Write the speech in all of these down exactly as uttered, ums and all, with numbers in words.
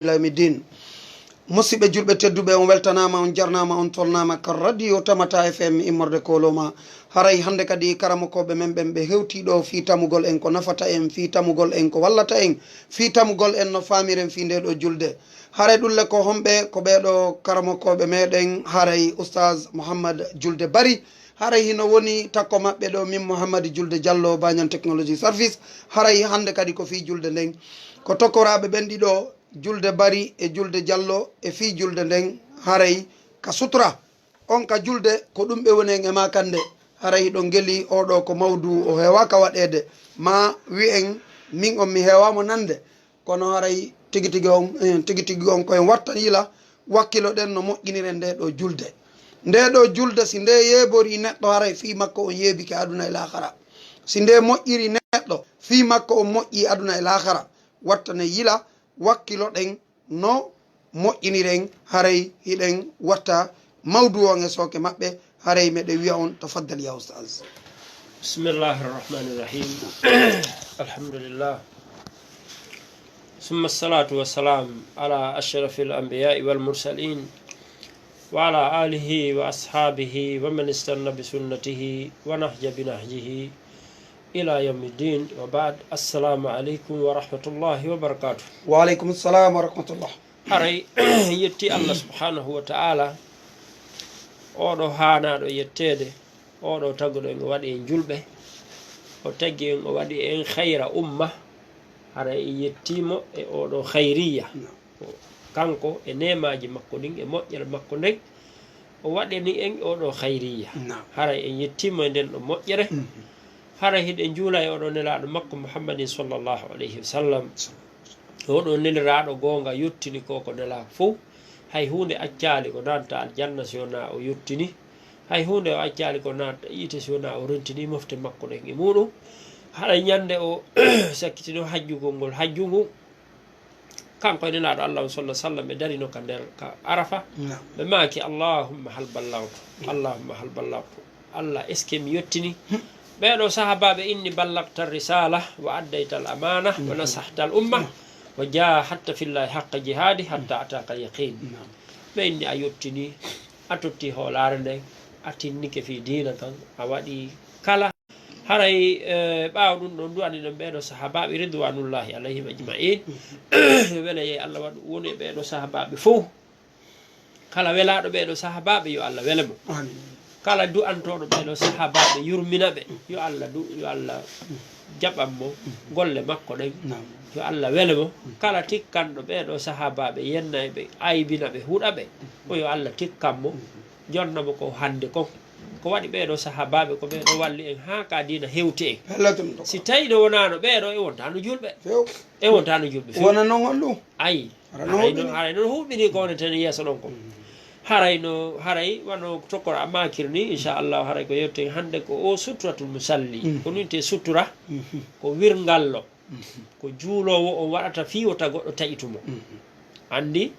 ila yawmi din. Musidɓe julɓe tedduɓe, on weltanaama, on jarnaama, on tolnaama ka radio Tamata F M immorde Koloma. Haray hannde kadi karamokooɓe men ɓen ɓe hewtii ɗo fii tamugol en ko nafata en, fii tamugol en ko wallata en, fii tamugol en no faamiren fii ndee ɗoo julde. Haray ɗun le ko homɓe? Ko ɓee ɗoo karamokooɓe meɗen, haray Oustaz Mouhammad Julde Bari. Haray hino woni takko maɓɓe ɗo, min Mouhammad Julde Diallo, Banyan Technology Service. Haray hannde kadi ko fii julde nden. Ko tokoraaɓe ɓen ɗiɗo, Julde Bari e Julde Diallo, e fii julde nden, haray ka sutura. On ka julde, ko ɗum ɓe woni en e maa kande. Haray hiɗon geli, oo ɗoo ko mawdu, o heewaaka waɗeede. Maa wi'en, min on mi heewaamo nande. Kono haray tigi tigi on, eh, tigi tigi on ko en wattan yila, wakkiloɗen no moƴƴiniren ndee ɗoo julde. Ndee ɗoo julde, si ndee yeeborii neɗɗo, haray fii makko on yeebike aduna e laakara. Si ndee moƴƴirii neɗɗo, fii makko on moƴƴii aduna e laakara. Wattane yila, wakkiloɗen no moƴƴiniren, haray hiɗen watta mawdu on e sooke maɓɓe, haray meɗen wi'a on, tafaddal ya Oustaz. بسم الله الرحمن الرحيم. الحمد لله. ثم الصلاة والسلام على أشرف الأنبياء والمرسلين وعلى آله وأصحابه ومن استن بسنته ونهج بنهجه إلى يوم الدين وبعد. السلام عليكم ورحمة الله وبركاته. Wa aleykum salam wa rahmatullah. Haray yetti Allah subhanahu wa ta'ala, oo ɗoo haanaaɗo yetteede, oo ɗoo taguɗo en, o waɗi en julɓe, o tagi en, o waɗi en khayra umma. Haray en yettii mo e oo ɗoo khayriya. Naam. Ko kanko e neemaaji makko ɗin e moƴƴere makko nden, o waɗani en oo ɗoo khayriya. Naam. Haray en yettii mo e nden ɗoo moƴƴere. Mhm. Haray hiɗen juula e oo ɗoo nelaaɗo makko Muhammadin sallallahu alayhi wa sallam. Oo ɗoo neliraaɗo goonga yottini ko ko nelaa fow. Hay huunde accaali ko naata aljanna si wonaa o yottini. Hay huunde o accaali ko naata yiite si wonaa o rentini mofte makko ɗen e muuɗum. Haray ñande o sakkitino hajjugol ngol hajju ngun, kanko e nelaaɗo Allah on sallallahu alaihi wasallam ɓe darino ka nder ka Arafa. Naam. Ɓe maaki, "Allahumma hal ballagtu? Allahumma hal ballagtu?" Allah, est-ce que mi yottini? Hmm. Ɓee ɗoo sahaabaaɓe inni, "Ballagta risala wa addayta al amana wa Hmm. nasahta al umma Hmm. wa jahadta fillahi haqqa jihadi hatta ataka al yaqin." Naam. Ɓe inni, "A yottini, a totti hoolaare nden, a tinnike fii diina kan, a waɗi kala." Haray, eh, ɓaawo ɗum ɗon du'aniɗen ɓee ɗoo sahaabaaɓe ridwanullahi alayhim ajma'in. Wela yey Allah waɗu woni e ɓee ɗoo sahaabaaɓe fow. Kala welaaɗo ɓee ɗoo sahaabaaɓe, yo Allah wele mo. Amin. Kala du'antooɗo ɓee ɗoo sahaabaaɓe, yurmina ɓe, yo Allah du-, yo Allah jaɓan mo golle makko ɗen. Naam. Yo Allah wele mo. Kala tikkanɗo ɓee ɗoo sahaabaaɓe, yenna e ɓe, aybina ɓe, huɗa ɓe, ko yo Allah tikkan mo, jonna mo ko hannde kon. Ko waɗi ɓee ɗoo sahaabaaɓe, ko ɓee ɗoo walli en haa ka diina hewti en. Hella ɗum ɗo. Si tawi no wonaano ɓee ɗoo, e wontaano julɓe. Few. E wontaano julɓe few. Wona non on ɗum? Ayi. Ara no Haray huɓɓini. No, haray no huɓɓini ko woneten yeeso ɗon ko. Mm. Haray no, haray wano tokora a maakir ni, inchallahu, haray ko yewten hannde ko o suturatul musalli. Mm. Ko nun te sutura, Mhm. ko wirngallo. Mhm. Ko juuloowo on waɗata fii wota goɗɗo taƴitu mo. Mhm. Anndi,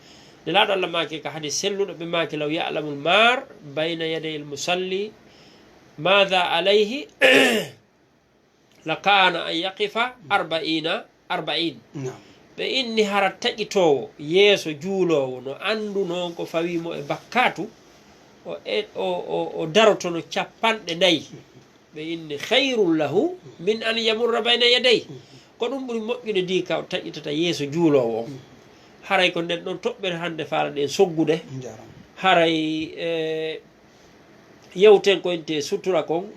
Nelaaɗo Allah maaki ka hadis selluɗo, ɓe maaki, "Law ya'lamul mar bayna yadayil musalli madha alayhi, la kana an yaqifa arba'ina, arba'in." Naam. Ɓe inni hara taƴitoowo yeeso juuloowo no anndunoo ko fawii mo e bakkaatu, o e-, o, o, o darotono cappanɗe nayi. Ɓe inni, "Khayrun lahu min an yamurra bayna yaday." Ko ɗum ɓuri moƴƴude ndi ka o taƴitata yeeso juuloowo on. Haray ko nden ɗon toɓɓere hannde faalaɗen soggude. Njaram. Haray, e, yewten ko ente sutura kon,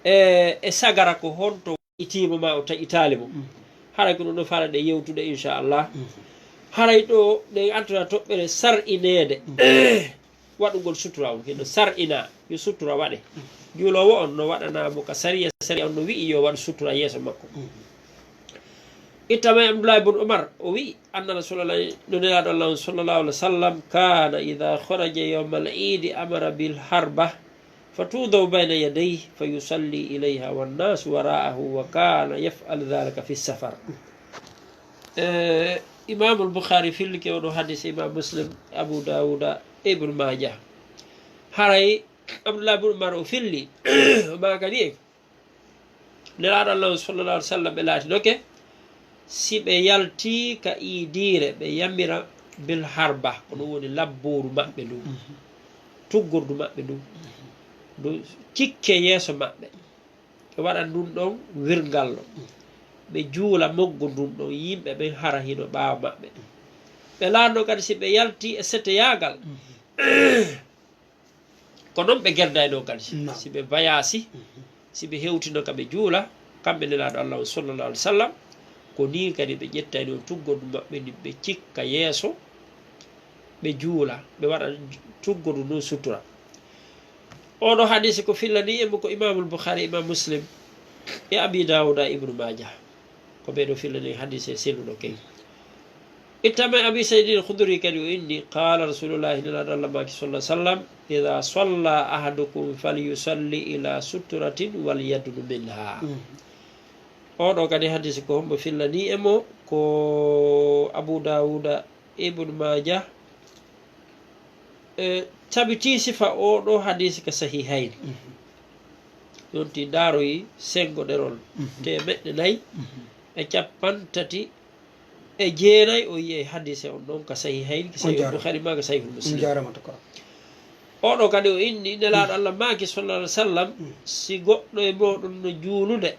e, e sagara ko honto itiimo ma o taƴitaali mo. Mm. Haray ko ɗum ɗo faalaɗen yewtude, inchallah. Mm. Haray ɗo ɗen artata toɓɓere sar'ineede. Mm. Waɗugol sutura on, hino sar'ina, yo sutura waɗe. Juuloowo on no waɗanaa mo ka sariya, sariya on no wi'i yo waɗu sutura yeeso makko. Ittama e Abdullahi bun Umar, o wi'i, anna Rasulallah, no Nelaaɗo Allah on sallallahu alaihi wa sallam, kana idha kharaja yawmal eid amara bil harba, fa tudaw bayna yadayhi, fa yusalli ilayha wan nasu wara'ahu, wa kana yaf'al dhalika fi safar. Eh, Imamul Bukhari fillike oɗo hadis, Imam Muslim, Abu Dawuda, Ibn Majah. Haray Abdullah ibn Umar o filli, o maaka ni en. Nelaaɗo Allah on sallallahu alaihi wa sallam ɓe laatinoke, Si ɓe yaltii ka iidiire, ɓe yamira bil harba, ko ɗum woni labbooru maɓɓe ndun, tuggordu maɓɓe ndun, ndu cikke yeeso maɓɓe. Ɓe waɗa ndun ɗon wirngallo. Ɓe juula moggo ndun ɗon yimɓe ɓen hara hino ɓaawo maɓɓe. Ɓe laarno kadi si ɓe yaltii e seteyaagal, ko non ɓe gerdayno kadi. Naam. Si ɓe bayaasi, si ɓe hewtino ka ɓe juula, kamɓe Nelaaɗo Allah on sallallahu alaihi wasallam, ko nii kadi ɓe ƴettayno tuggordu maɓɓe ndin ɓe cikka yeeso, ɓe juula, ɓe waɗa tuggordu ndun sutura. Oɗo hadisi ko fillani e mo ko Imamul Bukhari, Imam Muslim, e Abi Dawuda, Ibnu Majah. Ko ɓe ɗo fillani hadise selluɗo kay. Ittama Abi Sayyidin Khudri kadi o inni, qala Rasulullahi, Nelaaɗo Allah maaki sallallahu alaihi wasallam, "Idha salla ahadukum falyusalli ila suturatin wal yadnu minha." Mm. Oɗo kadi hadisi ko hombo fillani e mo? Ko Abu Dawuda, Ibnu Majah, e tabiti sifa oɗo hadisi ka Sahihayn. Mhm. Yonti ndaaroyi sengo ɗerol temeɗɗe nayi e cappanɗe tati e jeenayi, o yi'ay hadise on ɗon ka Sahihayn, ka Sahihul Bukhari ma ka Sahihul Muslim. Oɗo kadi o inni, Nelaaɗo Allah maaki sallallahu alaihi wasallam, si goɗɗo e moɗon no juulude,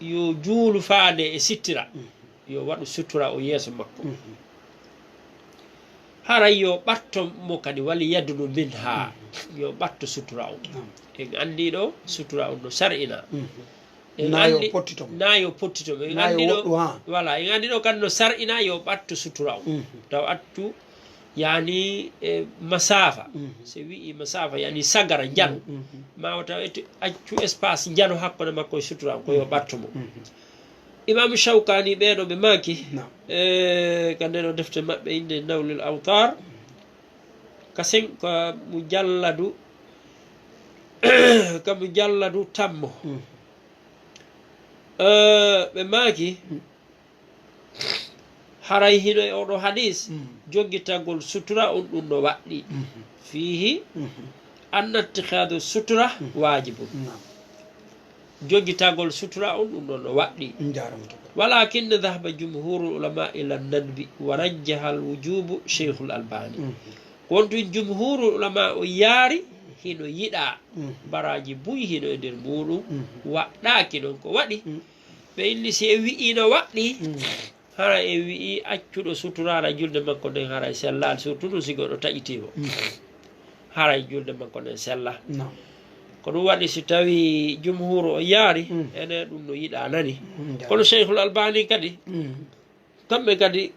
yo juulu faande e sittira. Yo waɗu sutura o yeeso makko. Mhm. Haray yo ɓatto mo kadi, wal yadnu minha. Mhm. Yo ɓatto sutura on. Naam. En anndi ɗo sutura on no sar'ina. Mhm. En anndi, na yo pottito mo. Na yo pottito mo. En anndi ɗo, voilà, en anndi ɗo kadi no sar'ina yo ɓatto sutura on. Mhm. Taw attu yani, e, masafa. Mhm. Se wi'i masafa yani sagara njano. Mhm. Ma wata accu espace njano hakkunde makko e sutura on, ko yo ɓatto mo. Mhm. Imaamu Shawkani ɓeeɗo ɓe maaki, naam, e, ka nden o defte maɓɓe innde Nawlil Awtar, ka sen-, ka mujalladu, ka mujalladu tammo. Mm. E, ɓe maaki, mm, haray hino e oɗo hadis, mm, joggitagol sutura on ɗum no waɗɗi. Mhm. Fiihi, mhm, anna ittikhadu sutura, mhm, wajibun. Naam. Joggitagol sutura on ɗum ɗon no waɗɗi. Njaaraama to. Walakin dhahaba jumhurul ulama ila nadbi wa rajjaha al wujubu Sheikhul Albani. Mhm. Ko on tun jumhurul ulama o yaari hino yiɗaa. Mhm. Baraaji buy hino e nder muɗum. Mhm. Waɗɗaaki ɗon ko waɗi. Mhm. Ɓe inni si en wi'ii no waɗɗi. Mhm. Hara en wi'i accuɗo suturaara julde makko nden haray sellaali, surtout ɗum si goɗɗo taƴitiimo. Mm. Haray julde makko nden sella. Naam. Ko ɗum waɗi si tawi jumhuru o yaari, mm, ene ɗum no yiɗaa nani. Mm, kono Cheikhul Albani kadi, mm, kamɓe kadi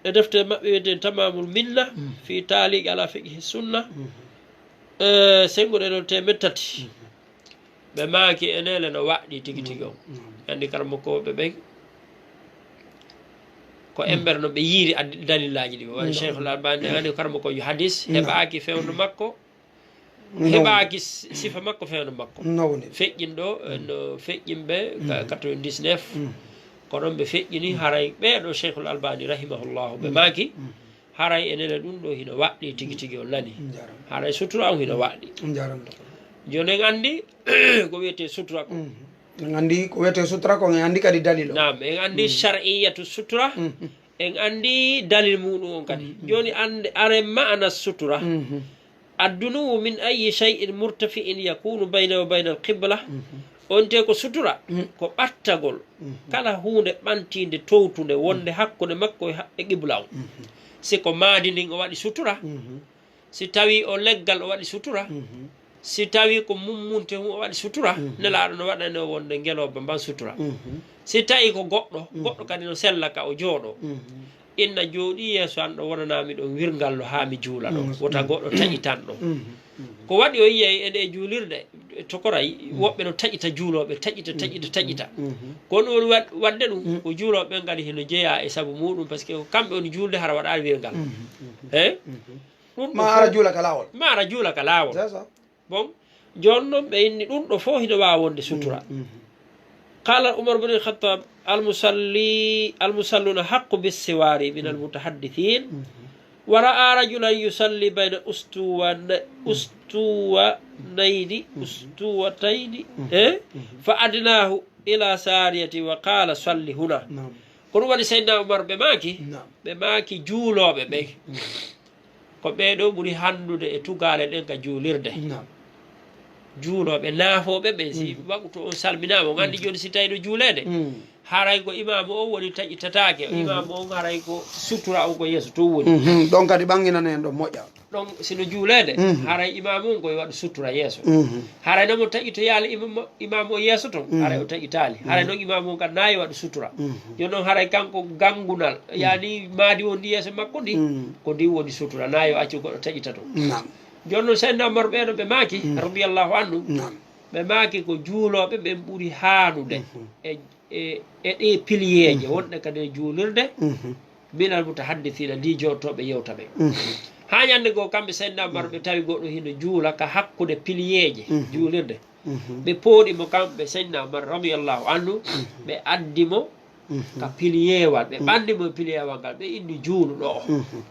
e defte maɓɓe wiyeten Tamamul Minna, mm, fi taaliqi ala fiqhi sunna, mm, e senguɗe ɗon teemeɗɗe tati. Mm. Ɓe maaki e nele no waɗɗi tigi tigi on. Mm, mm. Anndi karamokooɓe ɓen, ko, mm, embere no ɓe yiiri addi-, dalillaaji ɗi. Woni, mm, Cheikhul Albani, mm, anndi karamokoojo hadis, mm, heɓaaki fewndo makko, mm, heɓaaki si-, sifa makko fewndo makko. No woni. Feƴƴin ɗo, mm, no feƴƴin ɓe ka, mm, quatre-vingt-dix-neuf. Mm. Ko ɗon ɓe feƴƴini, mm, haray ɓeeɗo Cheikhul Albani rahimahullahu, ɓe, mm, maaki, mm. Haray e nele ɗum ɗo hino waɗɗi tigi tigi on nani. Njaram. Haray sutura on hino waɗɗi. Njaram to. Jooni en anndi ko wiyetee sutura ko. Mhm. En anndi ko wiyetee sutura ko, en anndi kadi dalil o. Naam, en anndi, mhm, shar'iyatu sutura. Mhm. En anndi dalil muɗum on kadi. Mhm. Jooni annde, are ma'ana sutura. Mhm. Addunuwu min ayyi shay'in murtafi'in yakunu bayna wa bayna al-qibla. Mhm. On te ko sutura, mm, ko ɓattagol, mhm, kala huunde ɓantiinde towtunde wonde, mhm, hakkunde makko e ha-, e qibla on. Mhm. Si ko maadi ndin o waɗi sutura, mhm, si tawi o leggal o waɗi sutura, mhm, si tawi ko mummunte hun o waɗi sutura, mhm, Nelaaɗo no waɗanoo wonde ngelooba mban sutura. Mhm. Si tawi ko goɗɗo, mhm, goɗɗo kadi no sella ka o jooɗo. Mhm. Inna jooɗii yeeso an ɗo, wonanaa mi ɗon wirngallo haa mi juula ɗo. Mm. Wota goɗɗo taƴitan ɗo. Mm. Mm. Ko waɗi o yi'ay e ɗe juulirɗe, e tokoray, mm, woɓɓe no taƴita juulooɓe, taƴita, taƴita, mm, taƴita. Mm. Ko ɗum woni wad-, waɗde ɗum, mm, ko juulooɓe ɓen kadi hino jeyaa e sabu muɗum, parce que ko kamɓe woni juulde hara waɗaani wirngal. Mm. Mm. Eh? Mm. Ɗum ɗo ma ara fof juula ka laawol. Ma ara juula ka laawol. C'est ça. Bon, jooni noon ɓe inni ɗum ɗo fof hino waawi wonde sutura. Mm, mhm. Qala Umar bin al-Khattab, "Al-musalli, al-musalluna haqqu bis-siwari min, mm, al-mutahaddithin." Mhm. Wa ra'a rajulan yusalli bayna ustuwa-, mm, ustuwanayni, mhm, ustuwatayni, mhm, eh? Mhm. Fa adnahu ila sariyati wa qala, "Salli huna." Naam. Ko ɗum waɗi Seydina Umar ɓe maaki, naam, ɓe maaki juulooɓe ɓen. Mm. Ko ɓee ɗoo ɓuri hanndude e tugaale ɗen ka juulirde. Naam. Juulooɓe naafooɓe ɓen, si, mm, waqtu on salminaama, on anndi, mm, jooni si tawii no juuleede, mm, haray ko imaamu on woni taƴitataake. Mm. Imaamu on haray ko sutura on ko yeeso tun woni. Mhm. Ɗon kadi ɓannginanee en ɗon moƴƴa. Ɗon si no juuleede, mhm, haray imaamu on ko yo waɗu sutura yeeso. Mhm. Haray no mo taƴitoyaali imaamu, imaamu on yeeso ton, mhm, haray o taƴitaali. Haray, mhm, non imaamu on kadi na yo waɗu sutura. Mhm. Jooni non haray kanko ganngunal, mhm, yaani maadi wonndi yeeso makko ndi, mhm, ko ndi woni sutura, na yo accu goɗɗo taƴita ton. Naam. Jooni non Seydina Umar ɓee ɗoo ɓe maaki, mhm, radiyallahu anhu, naam, ɓe maaki ko juulooɓe ɓen ɓuri haanude, mhm, e, e, e ɗee piliyeeje, mhm, wonɗe kadi e juulirde, mhm, minal mutahaddisiina, ndi jottotooɓe yewta ɓen. Mhm. Haa ñannde goo, kamɓe Seydina Umar, mhm, ɓe tawi goɗɗo hino juula ka hakkunde piliyeeje, mhm, juulirde. Mhm. Ɓe pooɗi mo kamɓe Seydina Umar radiyallahu anhu, mhm, ɓe addi mo, mhm, ka piliyeewal, ɓe, mhm, ɓanndi mo e piliyeewal ngal, ɓe inni juuluɗo o. Mhm.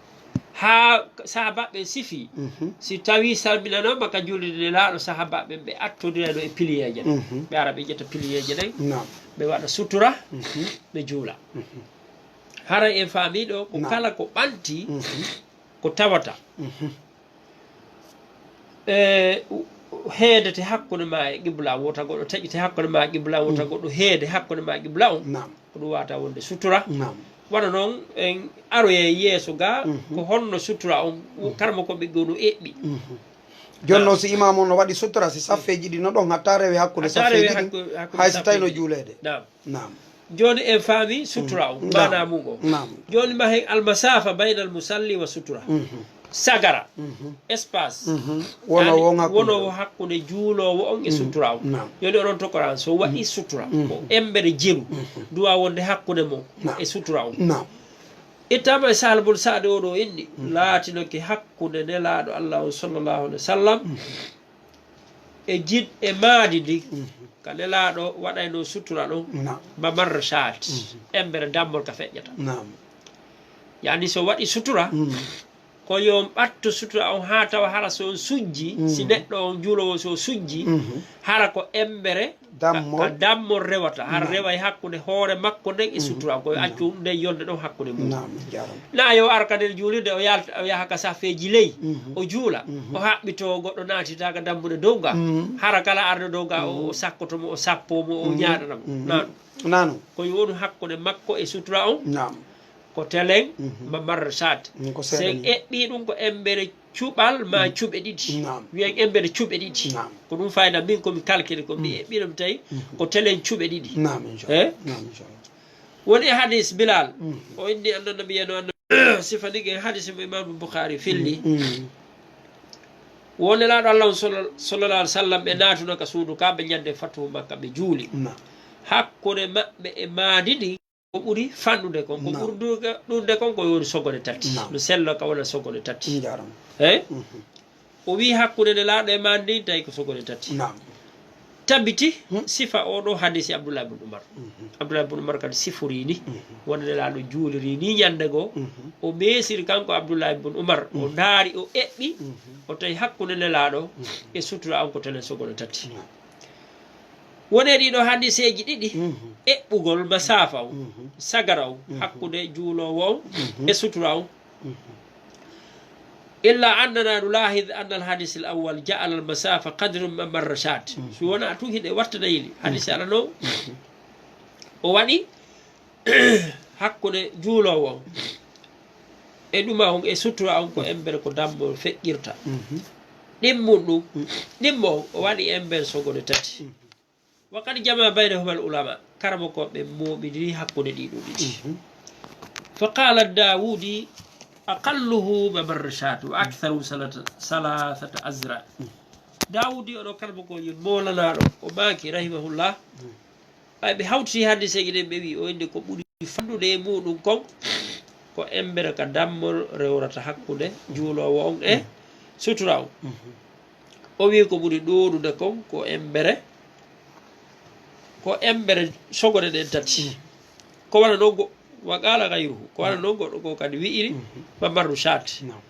Haa sahaabaaɓe ɓen sifi, mhm, si tawii salminanooma ka juulirde Nelaaɗo, sahaabaaɓe ɓen ɓe attondirayno e piliyeeje ɗen. Mhm. Ɓe ara ɓe ƴetta piliyeeje ɗen, naam, ɓe waɗa sutura, mhm, ɓe juula. Mhm. Haray en faamii ɗoo ko, naam, kala ko ɓanti, mhm, ko tawata. Mhm. E, u-, u-, heedete hakkunde maa e qibla, wota goɗɗo taƴite hakkunde maa e qibla, wota, mm, goɗɗo heede hakkunde maa e qibla on. Naam. Ko ɗum wata wonde sutura. Naam. Wano non en aroyay yeeso ga, mhm, ko honno sutura on, mhm, karamoko ɓe gonu eɓɓi. Mhm. Jooni non, naam, si imaamu on no waɗi sutura, si saffeeji ɗi no ɗon, hatta rewe hakkunde, hatta rewe saffeeji ɗin, hakku-, hakkunde, hay si tawi no saffeeji ɗi, juuleede. Naam. Naam. Jooni en faami sutura on, mm, maanaa mum on. Naam. Jooni ma hen almasaafa baynal musalli wa sutura. Mhm. Sagara, mhm, espace, mhm, wonoowo on, yaani, hakkunde, wonoowo hakkunde juuloowo on e, mhm, sutura on. Naam. Jooni onon tokoran, so waɗi, mhm, sutura, mhm, ko embere jeru, mhm, duwa wonde hakkunde mo, naam, e sutura on. Naam. Ittama e Sahal bun Sa'd o ɗo inni, mhm, laatinoke hakkunde Nelaaɗo Allah on sallallahu alaihi wasallam, mhm, e jiɗ-, e maadi ndi, mhm, ka Nelaaɗo waɗayno sutura ɗon, naam, mamarrat, mhm, embere dammol ka feƴƴata. Naam. Yaani so waɗi sutura, mhm, ko yo on ɓatto sutura on haa tawa hara so on sujji, si, mhm, neɗɗo on juuloowo so sujji, mhm, hara ko embere ka, dammol, ka dammol rewata, hara, naam, rewa e hakkunde hoore makko nden e, mhm, sutura on, ko yo, mhm, accu nden yolde ɗon hakkunde mum. Naam, jaaraama. Na yo ar ka nder juulirde, o yalta, o yaha ka safeeji ley, mhm, o juula, mhm, o haɓɓitoo goɗɗo naatita ka dambuɗe dow ga. Mhm. Hara kala arɗo dow ga, o, o, mhm, sakkoto mo, o sappo mo, o, mhm, ñaaɗana mo. Mhm. Na ɗum. Na ɗum. Ko yo wonu hakkunde makko e sutura on. Naam. Ko telen, mhm, mamarrat. Mm, ko seeɗa. Sen ni. Eɓɓi ɗum ko embere cuɓal ma, mm, cuɓe ɗiɗi. Naam. Wiyen embere cuɓe ɗiɗi. Naam. Ko ɗum fayda min ko mi calcule ko mi, mm, eɓɓino mi tawi, mhm, ko telen cuɓe ɗiɗi. Naam, inchallah. Eh? Naam, inchallah. Woni e hadis Bilal, mm, o inni anna nabiyya no anna sifanike hadis mo Imam Bukhari filli. Mm, mm. Won Nelaaɗo Allah on sall-, sallallahu alaihi wasallam ɓe naatuna ka suudu Kaaba ñande fatu Makka ɓe juuli. Naam. Hakkunde maɓɓe e maadi ndi, ko ɓuri fanɗude kon, ko, naam, ɓuri duuɗe, ɗuuɗude kon, ko woni sogone tati. Naam. No sello ka wona sogone tati. Njaaraama. Eh? Mhm. O wi hakkunde Nelaaɗo e maadi ndin, tawi ko sogone tati. Naam. Tabiti, hmm, sifa o ɗo hadisi Abdullah ibn Umar. Mhm. Abdullah ibn Umar kadi sifori ni, mhm, wonde Nelaaɗo juuliri ni ñande goo. Mhm. O meesiri kanko Abdullah ibn Umar, o, mhm, ndaari, o eɓɓi, mhm, o tawi hakkunde Nelaaɗo, mhm, e sutura on ko telen sogone tati. Naam. Woni e ɗiɗo hadiseeji ɗiɗi, mhm, eɓɓugol masaafa on, mhm, sagara on, mhm, hakkunde juuloowo on, mhm, e sutura on. Mhm. Illa annana nulahid anna al hadis al awwal ja'ala al masafa qadru mamarrat. Mhm. Si wona tun hiɗe wattanayli. Hadis, mhm, ala no, mhm, o waɗi hakkunde juuloowo on e ɗuma on e sutura on ko embere ko dammo feƴƴirta. Mhm. Ɗimmun ɗum, mhm, ɗimmo on o waɗi embere sogone tati. Mhm. Wa qad jama baynahuma al ulama, karamokooɓe mooɓindiri hakkunde ɗii ɗoo ɗiɗi. Mhm. Fa qala Dawudi, aqalluhu mamarrat wa aktharu salata-, salasata azra. Mhm. Dawudi oɗo karamokoojo moolanaaɗo, o maaki rahimahullah, mhm, ɓay ɓe hawti hadiseeji ɗen, ɓe wi o innde ko ɓuri fanɗude e muɗum kon, ko embere ka dammol rewrata hakkunde juuloowo on e, mhm, sutura on. Mhm. O wi ko ɓuri ɗuuɗude kon ko embere, ko embere sogone ɗen tati. Mhm. Ko wano non go-, wa qala ghayruhu, ko wano, mhm, non goɗɗo goo kadi wi'iri, mhm, mamarrat. Naam.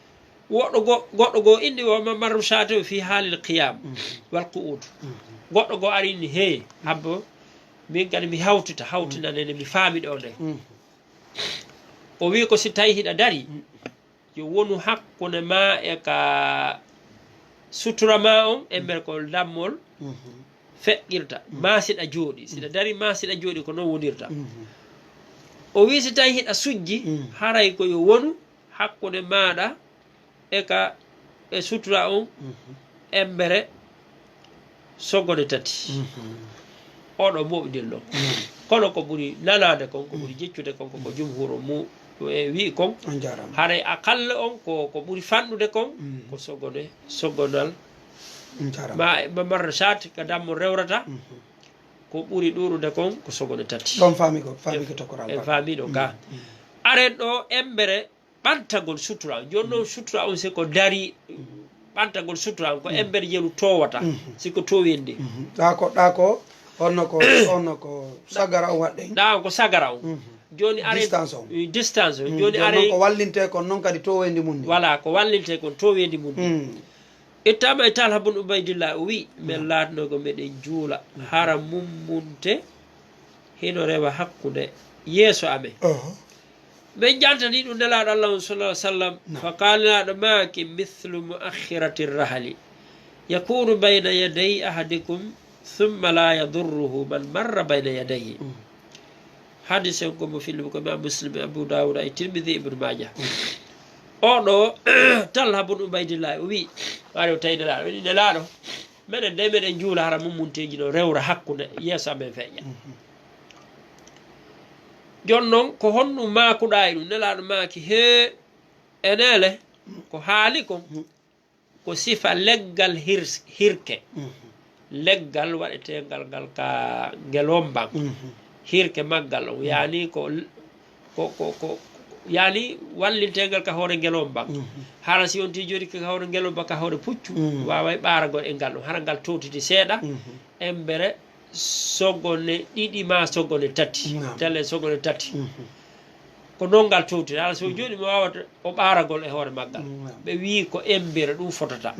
Woɗɗo go-, goɗɗo goo inni wa mamarrat fi halil qiyam, mhm, wal qu'ud. Mhm. Goɗɗo goo ari inni, hey, habbo, min kadi mi hawtita, hawtinanene, mi faami ɗo nde. Mhm. O wi ko si tawi hiɗa dari, yo wonu hakkunde ma e ka sutura ma on, e mbere ko dammol feƴƴirta. Ma siɗa jooɗi, siɗa dari, ma siɗa jooɗi, ko noon wonirta. O wi si tawi hiɗa sujji, haray ko yo wonu hakkunde maaɗa e ka e sutura on embere sogone tati. Oɗo moɓidil ɗon. Kono ko ɓuri nanaade kon, ko ɓuri jeccude kon, ko ko jumhuro mu e wi'i kon. On jaaraama. Haray a kalle on ko, ko ɓuri fanɗude kon, ko sogone, sogonal. On jaaraama. Ma, ma marra shat ka dammo rewrata. Ko ɓuri ɗuuɗude kon ko sogone tati. Ɗon faami ko, faami ko tokoral. En faami ɗo ka. Aren ɗo embere ɓantagol sutura. Jooni noon sutura on si ko dari, ɓantagol sutura on ko embere yeru towata, si ko towendi. Ɗa ko, ɗa ko, honno ko, honno ko sagara on waɗɗen? Ɗa on ko sagara on. Jooni aren distance on. Eh, distance on. Jooni aren ko wallinte kon noon kadi towendi mum ndi. Voilà, ko wallinte kon towendi mum ndi. Ittama e Talha bun Ubaydillah, o wi, min laatno ko meɗen juula, hara mummunte hino rewa hakkunde yeeso amen. Min jantani ɗum Nelaaɗo Allah on sallallahu alaihi wasallam, fa qala, Nelaaɗo maaki, mithlu muakhirati rahali yakunu bayna yaday ahadikum thumma la yadurruhu man marra bayna yadayhi. Hadis on ko mo filmi ko Imam Muslim, Abu Dawud, e Tirmidhi, Ibn Majah. Oɗo Talha bun Ubaydillah o wi, waɗi o tawi Nelaaɗo, woni Nelaaɗo, meɗen de meɗen juula hara mummunteeji no rewra hakkunde yeeso amen feƴƴa. Jooni noon ko honɗum maakuɗa e ɗum? Nelaaɗo maaki, he enele ko haali kon ko sifa leggal hir-, hirke. Leggal waɗeteengal ngal ka ngelomban. Hirke maggal on, yani ko, ko, ko, ko, yani wallinteengal ka hoore ngelomban. Hara si on ti jooɗi ka hoore ngelomban, ka hoore puccu, waaway ɓaaragol e ngal ɗum. Hara ngal towtiti seeɗa, embere sogone ɗiɗi ma sogone tati. Tele sogone tati. Ko noon ngal towtiri. Hara so jooɗi mo waawata o ɓaaragol e hoore maggal. Ɓe wii ko embere ɗum fotata.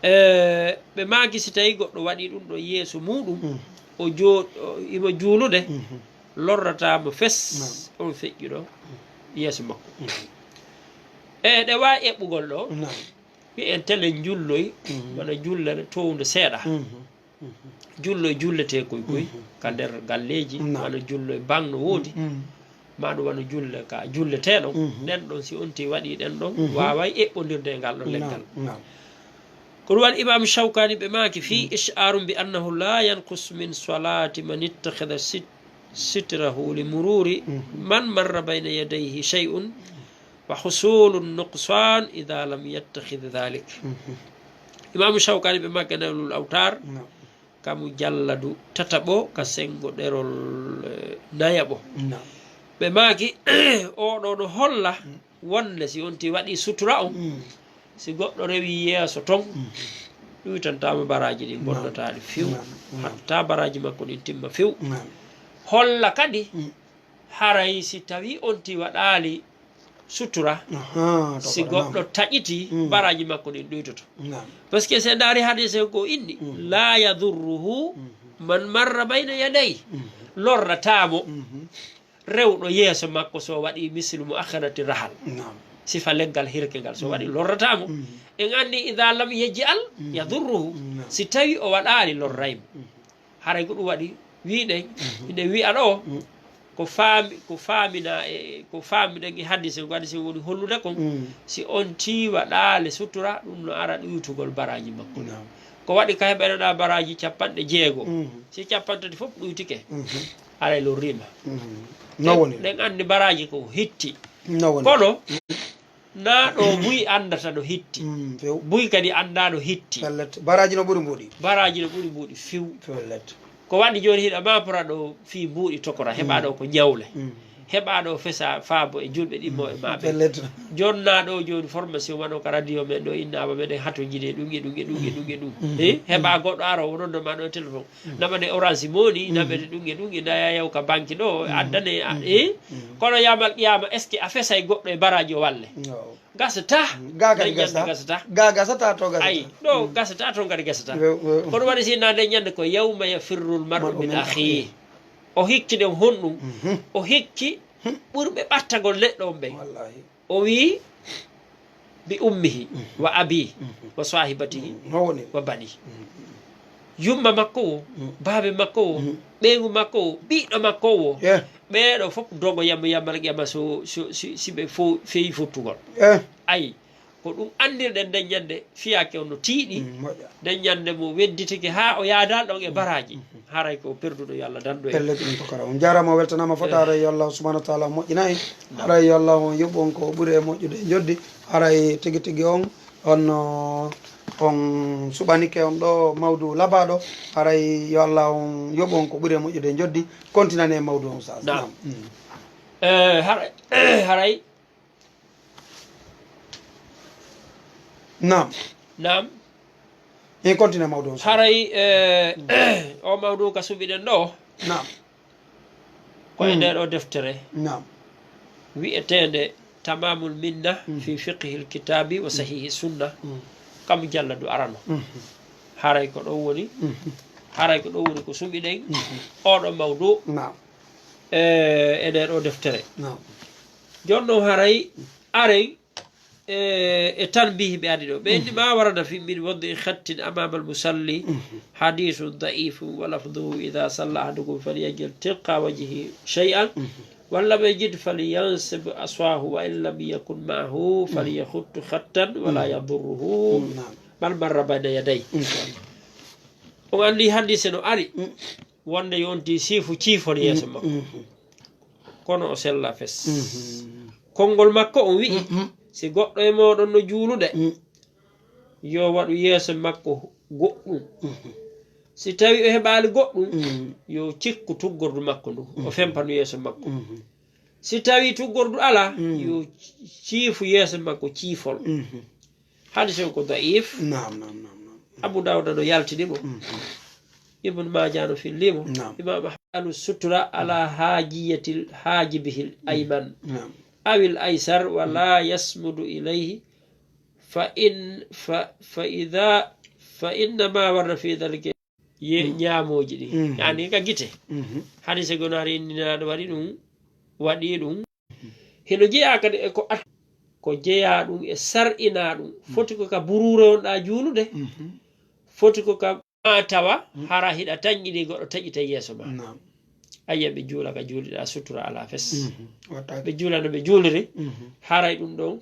E, ɓe maaki si tawi goɗɗo waɗi ɗum ɗo yeeso muɗum, o joo-, o, imo juulude, lorrata mo fes on feƴƴuɗo yeeso makko. E, ɗe waawi eɓɓugol ɗo, wi'en tele njulloy, wona jullere townde seeɗa. Jullo e julletee koy koy ka nder galleeji, wano jullo e baŋ no woodi, ma ɗum wano julle ka julletee ɗon. Ɗen ɗon, si on ti waɗi ɗen ɗon, waaway eɓɓondirde e ngal ɗon leggal. Ko ɗum waɗi Imam Shawkani ɓe maaki, fi ish'arun bi annahu la yanqus min salati man ittakhadha sit-, sitrahu li mururi man marra bayna yadayhi shay'un wa husulu nuqsan idha lam yattakhidh dhalik. Imaamu Shawkani ɓe maaki Naylul Awtar, ka mujalladu tataɓo, ka sengo ɗerol, eh, nayaɓo. Ɓe maaki, oɗo no holla wonde si on ti waɗi sutura on, si goɗɗo rewi yeeso ton, ɗuytantama baraji ɗin, bonnataa ɗi few, hatta baraji makko ɗin timma few. Holla kadi haray si tawi on ti waɗaali sutura, si goɗɗo taƴiti, baraji makko ɗin ɗuytoto. Parce que si en ndaari hadise ko inni, la yadurruhu man marra bayna yaday, lorratamo rewɗo yeeso makko so waɗi mislu mu akhirati rahal. Sifa leggal hirke ngal, so waɗi lorratamo. En anndi, idha lam yaj'al yadurruhu, si tawi o waɗaali, lorraymo. Haray ko ɗum waɗi wiɗen, ine wi'a ɗo, ko faami, ko faamina e, ko faamiɗen e hadise, ko hadise woni hollude kon, si on ti waɗaali sutura, ɗum no ara ɗuytugol baraji makko. Ko waɗi ka heɓanoɗa baraji capanɗe jeego, si capantati fof ɗuytike, haray lorrima. No woni? Ɗen anndi baraji ko hitti. No woni? Kono, na ɗo buy anndata no hitti. Mm, few. Buy kadi annda no hitti. Pellet. Baraji no ɓuri mbuuɗi. Baraji no ɓuri mbuuɗi few. Pellet. Ko waɗi jooni hiɗa mapora ɗo fii mbuuɗi tokora, heɓa ɗo ko ñawle. Heɓa ɗo fesa faabo e julɓe ɗimmo e maɓe. Pellet. Jonna ɗo jooni formation wano ka radio men ɗo, innama meɗen hatojini e ɗum e ɗum e ɗum e ɗum e ɗum. Eh? Heɓa goɗɗo ara o nodda ma ɗo e téléphone. Namane orange moni, namane ɗum e ɗum e naya yaw ka banque ɗo, addane, a, eh? Kono yamal qiyama, est-ce que a fesay goɗɗo e baraji o walle? Gasata. Ga kadi gasata. Ga gasata to gasata. Ay, ɗo gasata, to kadi gasata. Kono waɗi si na nde ñande ko yawma yafirrul mar'u min akhihi. O hikki ɗen honɗum? O hikki ɓurɓe ɓattagol neɗɗo on ɓen. Wallahi. O wi'i, "Bi ummihi, wa abi, wa sahibatihi, wa bani." Yumma makko wo, baabe makko wo, ɓeyngu makko wo, ɓiɗɗo makko wo. Ɓeeɗo fof dogo yamma, yammal qiyama so, so, si, si ɓe fo-, feyi fottugol. Ayi, ko ɗum anndirɗen nden ñande fiyaake on no tiiɗi. Nden ñande mo wedditike haa o yaadaali ɗon e baraaji. Haray ko perduɗo, yo Allah dandu en. Pellet ɗum ko kara. On jaaraama, weltanaama fota. Haray yo Allah subhanahu wa taala moƴƴina en. Haray yo Allah on yoɓu on ko ɓuri e moƴƴude e njoddi. Haray tigi tigi on, on, on suɓanike on ɗo mawdu labaaɗo. Haray yo Allah on yoɓu on ko ɓuri e moƴƴude e njoddi. Kontinane e mawdu on, Oustaz. Naam. Naam. Mm. Eh, haray, haray. Naam. Naam. En continue mawdu on. Haray, eh, o mawdu ka suɓiɗen ɗo. Naam. Ko e nde ɗo deftere. Naam. Wi'eteende Tamamul Minna fi fiqhil kitabi wa sahihi sunna. Kam jalladu arano. Haray ko ɗon woni. Haray ko ɗon woni ko suɓiɗen. Oɗo mawdu. Naam. E, e nde ɗo deftere. Naam. Jooni non haray aren e, e tanbihi ɓe adi ɗo. Ɓe inni ma warada fi min wad'i khattin amama al-musalli hadithun da'ifun wa lafdhuhu idha salla ahadukum falyaj'al tilqa wajhihi shay'an wa in lam yajid falyansib aswahu wa in lam yakun ma'ahu falyakhut khattan wa la yadurruhu man marra bayna yadayhi. On anndi hadise no ari wonde yo on ti siifu ciifon yeeso makko. Kono o sella fes. Konngol makko on wi'i, si goɗɗo e mooɗon no juulude, yo waɗu yeeso makko goɗɗum. Si tawi o heɓaali goɗɗum, yo cikku tuggordu makko ndu, o fempanu yeeso makko. Si tawi tuggordu alaa, yo ciifu yeeso makko ciifol. Hadis on ko da'if. Naam, naam, naam, naam. Abu Dawuda no yaltini mo. Ibn Maaja no filli mo. Naam. Imam Ahmad, sutura ala haajiyatil haajibihil ayman. Naam. Awil aysar wa la yasmudu ilayhi. Fa in, fa, fa idha, fa inna ma warda fi dhalika. Ye ñaamooji ɗi. Yani ka gite. Hadise gono hari inniraaɗo waɗi ɗum, waɗi ɗum. Hino jeyaa kadi e ko at-, ko jeyaa ɗum e sar'inaa ɗum. Foti ko ka buruure wonɗaa juulude. Foti ko ka ma tawa hara hiɗa tanƴini goɗɗo taƴita yeeso ma. Naam. Ayya, ɓe juula ka juuliɗaa sutura alaa fes. Ɓe juula no ɓe juuliri. Haray ɗum ɗon,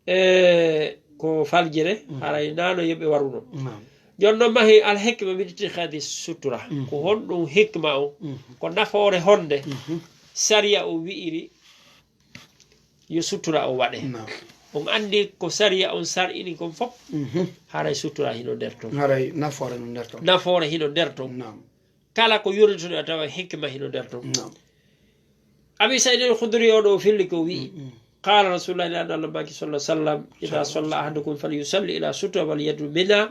e, ko faljere, haray naano yo ɓe waruno. Naam. Jooni non mahi al hikma min ittikhadi sutura. Ko honɗum hikma on? Ko nafoore honde sariya o wi'iri yo sutura o waɗe. Naam. On anndi ko sariya on sar'ini kon fof, haray sutura hino nder ton. Haray nafoore no nder ton. Nafoore hino nder ton. Naam. Kala ko yonituɗo a tawa hikma hino nder ton. Naam. Abi Sa'id al-Khudri o ɗo filli ko wi'i, qala Rasulullah, ila Allah maki sallallahu alaihi wasallam, idha salla ahadukum falyusalli ila sutra wal yadu minha,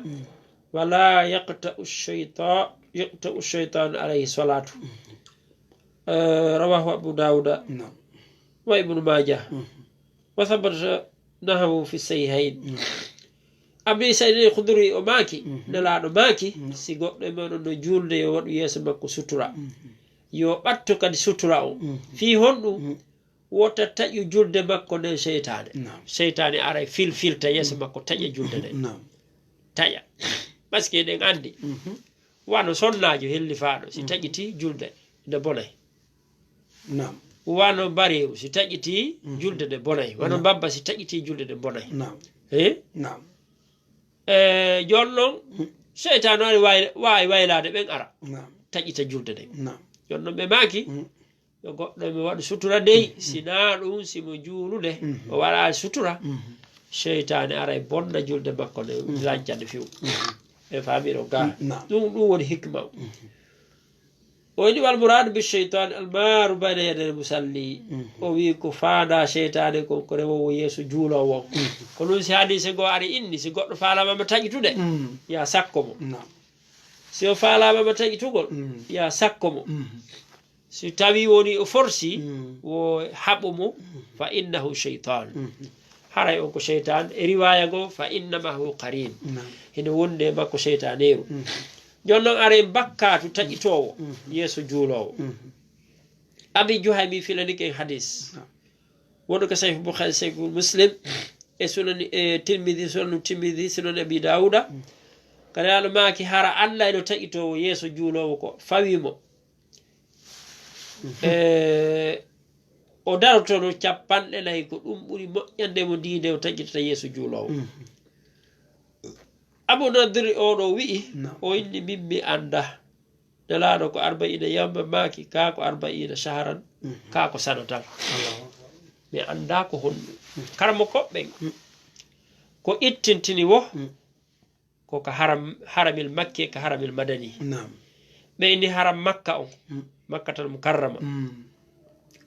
wa la yaqta'u shaytan, yaqta'u shaytan alayhi salatu. Eh, rawahu Abu Dawuda. Naam. Wa Ibnu Maaja. Wa thabata nahawu fi sahihayn. Abi Sa'id al-Khudri o maaki, Nelaaɗo maaki, si goɗɗo e mon no juulde, yo waɗu yeeso makko sutura. Yo ɓatto kadi sutura o. Fii honɗum? Wota taƴu julde makko nden seytaane. Naam. Seytaane aray filfilta yeeso makko, taƴa julde nden. Naam. Taƴa. Parce que eɗen anndi, wano sonnaajo hellifaaɗo, si taƴiti julde, nde bonay. Naam. Wano bareeru, si taƴiti julde nde bonay. Wano mbabba, si taƴiti julde nde bonay. Naam. Eh? Naam. Eh, jooni non, seytaane ari way-, waawi waylaade ɓen ara. Naam. Taƴita julde nden. Naam. Jooni non ɓe maaki, yo goɗɗo e men waɗu sutura dey, si naa ɗum, si mo juulude, o waɗaali sutura, seytaane aray bonna julde makko nde, lanca nde few. E faamiro gaa. Naam. Ɗum, ɗum woni hikma o. O inni, "Wal muraadu bi shaytaan al maaru bayna yaday al musalli." O wi'i ko faandaa seytaane kon ko rewoowo yeeso juuloowo on. Ko ɗum si hadiise goo ari inni, si goɗɗo faalaama ma taƴitude, ya sakko mo. Naam. Si o faalaama ma taƴitugol, ya sakko mo. Si tawi woni o forsi, wo haɓo mo, fa innahu shaytaan. Haray on ko seytaan. E riwaaya goo, fa innama huwa qariin. Naam. Hino wondi e makko seytaaneeru. Jooni non, are bakkaatu taƴitoowo yeeso juuloowo. Abi Juhaymi filani ken hadis. Wonɗo ka Sahih Bukhari, Sahih Muslim, e Sunan, e Tirmidhi, Sunan Tirmidhi, Sunan Abi Dawuda. Ka Nelaaɗo maaki, hara Alla ino taƴitoo yeeso juuloowo ko fawii mo. E, o darotono capanɗe nayi, ko ɗum ɓuri moƴƴande mo ndi nde o taƴitata yeeso juuloowo. Abu Nadri oɗo wi'i, Naam. o inni min mi annda. Nelaaɗo ko arba'iina yawman maaki, kaa ko arba'iina shahran, Mhm. kaa ko sanatan. Allahu Akbar. Mi annda ko honɗum. Karamoko ɓen, Mm. ko ittintini wo, Mm. ko ka haram, haramil makki e ka haramil madani. Naam. Ɓe inni haram Makka on, Mm. Makkatal Mukarrama. Mm.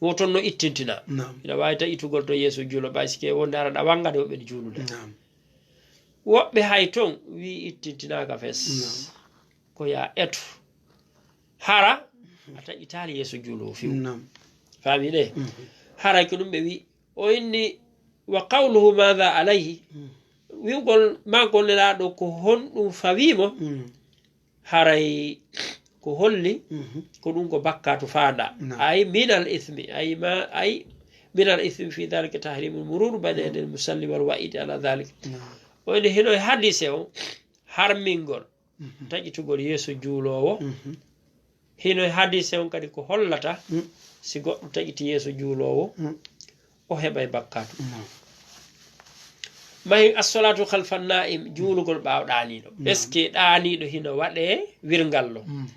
Wo ton no ittintina. Naam. Ina waawi taƴitugol to yeeso juulo, ɓay si ke wonde hara ɗa wangade wo ɓen juulude. Naam. Woɓɓe hay ton wi'i ittintinaaka fes. Naam. Ko ya eto. Hara a taƴitaali yeeso juulo o fiw. Naam. Faami de? Mhm. Haray ko ɗum ɓe wi'i. O inni, "Wa qawluhu maadha alayhi?" Mm. Wi'ugol maagol Nelaaɗo ko honɗum fawii mo? Mm. Haray ko holli, Mhm. ko ɗum ko bakkaatu faanda. Naam. Ay minal ismi, ay ma, ay minal ismi fi dhalika tahrimul murur bayna yadayil musalli wal wa'idi ala dhalik. Naam. O inni hino e hadise on harmingol Mhm. taƴitugol yeeso juuloowo. Mhm. Hino e hadise on kadi ko hollata Mm. si goɗɗo taƴiti yeeso juuloowo, Mm. o heɓay bakkaatu. Naam. Mahi as-salatu khalfan na'im, juulugol ɓaawo ɗaaniiɗo. Naam. Est-ce que ɗaaniiɗo hino waɗee wirngallo? Mm.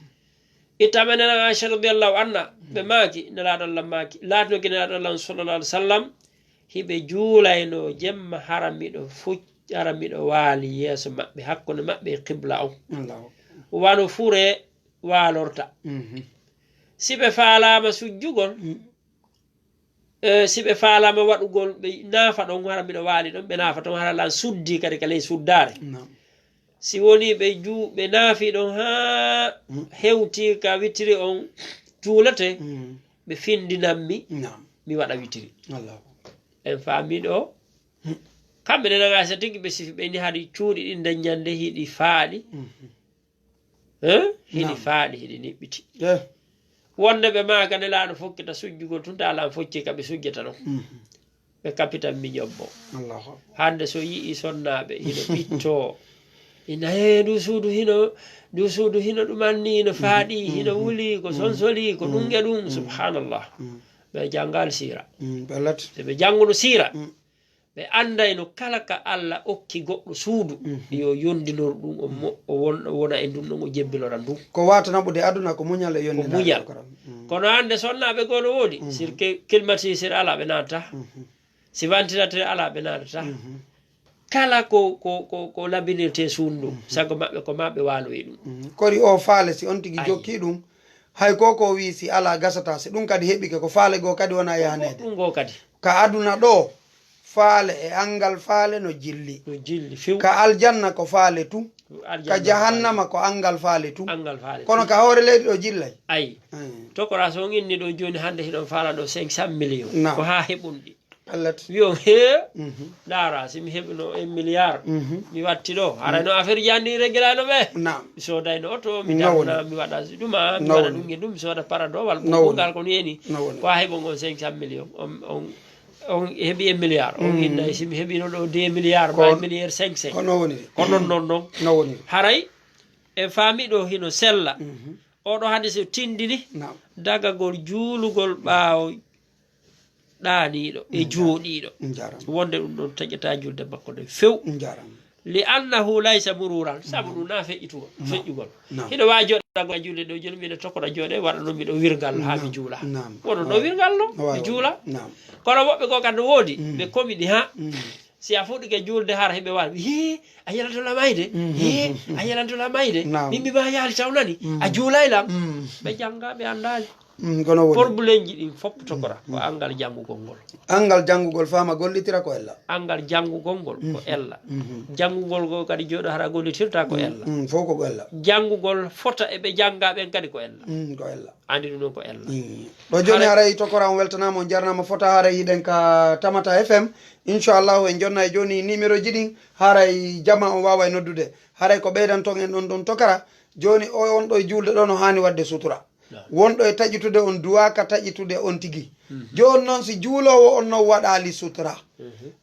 Itta men nana Aisha radiyallahu anha, ɓe maaki, Nelaaɗo Allah maaki, laatinoki Nelaaɗo Allah sallallahu alaihi wasallam, hiɓe juulayno jemma hara miɗo fuc-, hara miɗo waali yeeso maɓɓe, hakkunde maɓɓe e qibla on. Allahu Akbar. Wano fure waalorta. Mhm. Si ɓe faalaama sujjugol, Mm. e, si ɓe faalaama waɗugol, ɓe naafa ɗon, hara miɗo waali ɗon, ɓe naafa ton, hara lan suddi kadi ka ley suddaare. Naam. Si woni ɓe juu-, ɓe naafi ɗon haa Mm. hewti ka witiri on juulete, Mm. ɓe findinammi, Naam. mi waɗa witiri. Allahu Akbar. En faami ɗo, Mm. kamɓe nana Aisha tigi ɓe sifi ɓe ni hari cuuɗi ɗin daññande hiɗi faaɗi. Mhm. Eh? Hiɗi Naam. faaɗi, hiɗi niɓɓiti. Eh. Wonde ɓe maaka Nelaaɗo fokkita sujjugol tun, ta lan focci ka ɓe sujjata non. Mhm. Ɓe kapitan mi ñobbo. Allahu Akbar. Hande so yi'i sonnaaɓe hino ɓittoo. Ina, "Hee, ndu suudu hino, ndu suudu hino ɗum anni, hino Mhm. faaɗi, hino Mhm. wuli, ko Mhm. sonsoli, ko Mhm. ɗum e ɗum." Mhm. Subhanallah. Mhm. Ɓe janngaali siira. Mhm. Ɓe lati. Si ɓe jannguno siira, Mhm. ɓe anndayno kala ka Alla okki goɗɗo suudu, Mhm. yo yondinor ɗum, o mo-, o won-, o wona e ndun ɗon, o jebbilora ndun. Ko wata naɓude aduna ko muñal e Ko yondinaare muñal. Koran. Mm. Kono hannde sonnaaɓe goo no woodi. Mhm. Si ke-, climatiseur alaa, ɓe naata. Mhm. Si ventilateur alaa, ɓe naatata. Mhm. Kala ko, ko, ko, ko labinirte suudu ndun, Mhm. sago maɓɓe ko ma ɓe waaloyi ɗum. Mhm. Kori o faale si on tigi Ayi. jokki ɗum, hay ko ko wi si alaa gasata, si ɗum kadi heɓike ko faale goo kadi wona yahaneede. Ɗum goo kadi. Ka aduna ɗo, faale e anngal faale no jilli. No jilli few. Ka aljanna ko faale tu. Aljanna Ka ko jahannama faale. ko anngal faale tu. Anngal faale Kono tu. ka hoore leydi ɗo jillay. Ayi. Mm. Tokora so on inni ɗo jooni hannde hiɗon faala ɗo cinq cent millions. Naam. Ko haa heɓunɗi. Pellet. Wiyon hee, Mhm. ndaara, si mi heɓino un milliard, Mhm. mi watti ɗo. Haray no affaire ji anndi régulano ɓe. Naam. Mi soodayno oto, mi No woni. darna, mi waɗa si ɗuma, mi No waɗa woni. ɗum e ɗum, mi sooda paradowal, No woni. ɓuɓɓungal ko no yani. No woni. Ko a heɓo on cinq cent millions, on, on, on heɓi un milliard, on Mm. innay si mi heɓino ɗo deux milliards, Ko ma un milliard cinq cent. Ko no woni. Ko non, non, non. No woni. Haray, en faami ɗo hino sella. Mhm. Oɗo hadis o tindini Naam. dagagol juulugol ɓaawo ɗaaniiɗo e Njaram. jooɗiiɗo. Njaram. Wonde ɗum ɗon taƴata julde makko nden few. Njaram. Li annahu laysa mururan. Sabu Naam. ɗum na feƴƴitugol, Naam. feƴƴugol. Naam. Hiɗo waawi jooɗagol e julde ɗo, jooni miɗo tokora jooɗe, waɗa noon miɗo wirngal haa mi Naam. juula. Naam. Wono ɗo Waaw. wirgal ɗo, mi Waaw. juula. Naam. Kono woɓɓe goo kadi no woodi, Mm. ɓe komiɗi haa. Mm. Si a fuɗɗike juulde hara hiɓe waɗa, "Hii, a yalanto lam ayde? Mm. Hii, a yalanto lam ayde? Naam. Min mi ma yaali taw nani? Mm. A juulay lam?" Mm. Ɓe jannga, ɓe anndaali. Mm, kono woni. Porbulenji ɗin fof tokora, ko Mm. anngal janngugol ngol. Anngal janngugol faama gollitira ko ella. Anngal janngugol ngol ko Mm. ella. Mm. Janngugol ngol kadi jooɗo hara gollitirta ko Mm, ella. mm, fof ko ella. Janngugol fota e ɓe jannga ɓen kadi ko ella. Mm, ko ella. Andi ɗum ɗon ko ella. Mm. Ɗo jooni Haray haray tokora on weltanaama, on jarnaama fota haray hiɗen ka Tamata F M. Inchallahu en jonna e jooni numéro ji ɗin haray jama on waawa e noddude. Haray ko ɓeydan ton en ɗon ɗon tokara. Jooni o on ɗo e juulde ɗo no haani waɗde sutura. Wonɗo e taƴitude on duwaaka taƴitude on tigi. Jooni noon, si juuloowo on noon waɗaali sutura,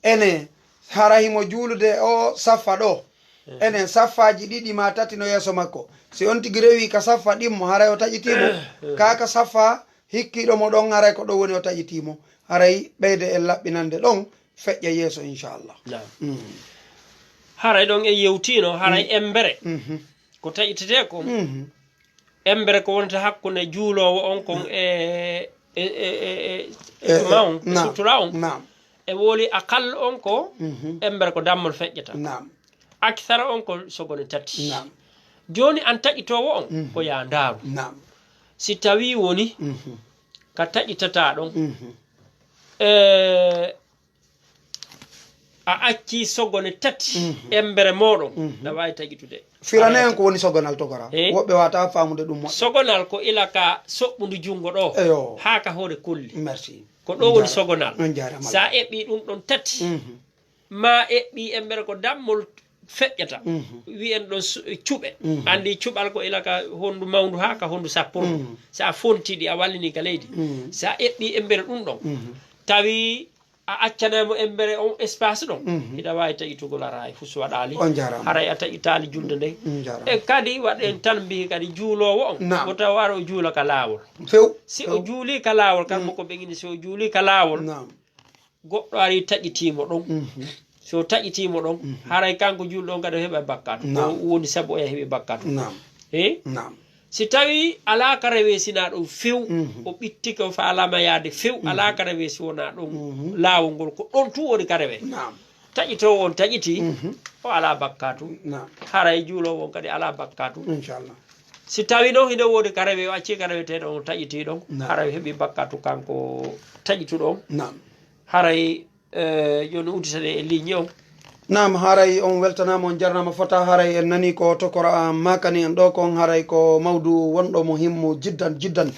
ene hara himo juulude o saffa ɗo, enen saffaaji ɗiɗi maa tati no yeeso makko. Si on tigi rewii ka saffa ɗimmo, haray o taƴitiimo. Kaa ka saffa hikkiiɗo mo ɗon, haray ko ɗon woni o taƴitiimo. Haray ɓeyde en laɓɓinande ɗon, feƴƴa yeeso, inchallah. Naam. Mm. Haray ɗon en yewtiino, haray embere ko taƴitetee kon, embere ko wonta hakkunde juuloowo on kon e, e, e, e, e, e, e, ma on, e, naam, sutura on. Naam. E woli aqall on ko embere ko dammol feƴƴata. Naam. Akthara on ko sogone tati. Naam. Jooni an taƴitoowo on ko yaa ndaaru. Naam. Si tawii woni ka taƴitataa ɗon, e, a accii sogone tati embere mooɗon, na waawi taƴitude. Firane en ko woni sogonal tokora. Eh? Woɓɓe wata famude ɗum moƴƴa. Sogonal ko ila ka soɓɓundu junngo ɗo. Eyo. Haa ka hoore kolli. Merci. Ko ɗo woni sogonal. On jaarama. Sa eɓɓi ɗum ɗon tati. Mhm. Ma eɓɓi embere ko dammol feƴƴata. Mhm. Wi'en ɗon su- cuɓe. Mhm. Andi cuɓal ko ila ka hondu mawndu haa ka hondu sappuru. Mhm. Sa fonti ɗi a wallini ka leydi. Mhm. Sa eɓɓi embere ɗum ɗon. Mhm. Tawi a accanay mo embere on espace ɗon, hiɗa waawi taƴitugol a raay fusu waɗaali. On jaaraama. Haray a taƴitaali julde nden. On jaaraama. E kadi waɗen tan mbihi kadi juuloowo on, naam, wota waro juula ka laawol. Few. Si o juuli ka laawol, kanko ko ɓe ini, si o juuli ka laawol, naam, goɗɗo ari taƴitiimo ɗon. Mhm. Si o taƴitiimo ɗon, haray kanko juulɗo on kadi o heɓa bakkaatu. Ko woni sabu o heɓi bakkaatu. Naam. Eh? Naam. Si tawii alaa ka reweesinaa ɗon few, o ɓittike o faalaama yaade few, alaa ka reweesi wonaa ɗon laawol ngol, ko ɗon tun woni ka rewe. Naam. Taƴitoowo on taƴitii, o alaa bakkaatu. Naam. Haray juuloowo on kadi alaa bakkaatu. Inchallah. Si tawii noon hiɗo woodi ka rewe, o accii ka reweteeɗo on, o taƴitii ɗon, naam, haray o heɓii bakkaatu kanko taƴituɗo on. Naam. Haray Eh, jooni udditaɗen e ligne o. Naam, haray on weltanaama, on jarnaama fota. Haray en nani ko tokora maakani en ɗo kon, haray ko mawdu wonɗo mo himmu jiddan jiddan.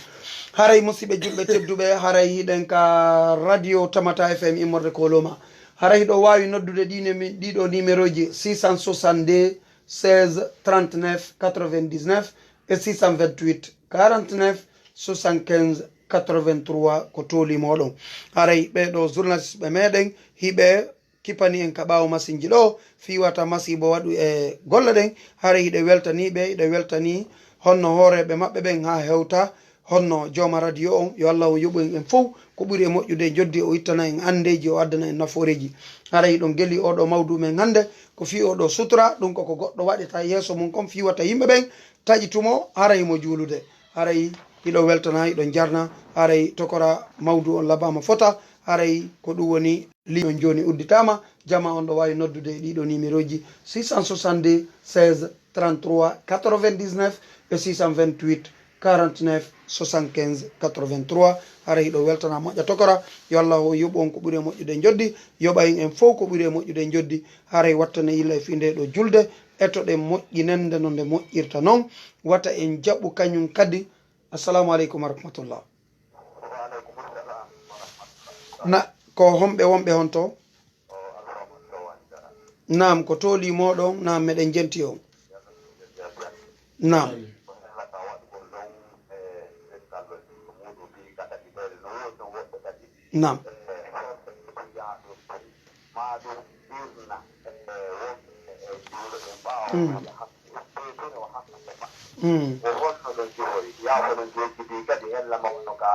Haray musiɓɓe julɓe tedduɓe, haray hiɗen ka radio Tamata F M immorde Koloma. Haray hiɗo waawi noddude ɗi nemi- ɗiɗo numéroji, six cent soixante-deux seize trente-neuf quatre-vingt-dix-neuf e six cent vingt-huit quarante-neuf soixante-quinze quatre-vingt-trois ko tooli moɗon. Haray ɓeɗo journaliste ɓe meɗen hiɓe kipani en ka ɓaawo masinji ɗo, fii wata masiibo waɗu e golle ɗen. Haray hiɗe weltanii ɓe, hiɗe weltanii honno hooreeɓe maɓɓe ɓen haa hewta honno jooma radio on. Yo Allahu yoɓu en en fow ko ɓuri e moƴƴude e njoddi, o ittana en anndeeji, o addana en nafooreeji. Haray hiɗon geli oɗo mawdu men hannde ko fii oɗo sutura, ɗum ko ko goɗɗo waɗata yeeso mum kon fii wata yimɓe ɓen taƴitumo, haray himo juulude. Haray hiɗo weltana, hiɗon jarna, haray tokora mawdu on labaama fota, haray ko ɗum woni ligne on jooni udditaama. Jama on ɗo waawi noddude e ɗiɗo numéroji, six cent soixante-deux seize trente-trois quatre-vingt-dix-neuf e six cent vingt-huit quarante-neuf soixante-quinze quatre-vingt-trois. Haray hiɗo weltana moƴƴa tokora, yo Allahu yoɓu on ko ɓuri e moƴƴude e njoddi, yoɓa en en fow ko ɓuri e moƴƴude e njoddi. Haray wattane yilla e fii nde ɗo julde, etoɗen moƴƴinende no nde moƴƴirta non, wata en jaɓu kañum kadi. Assalamu aleykum wa rahmatullah. Na ko homɓe wonɓe honto? Naam, ko tooli moɗon. Naam, meɗen jenti on. Naam. Naam. Mm. Ko honno ɗon jehori? Yaa hono jejjiti kadi ella ma wano ka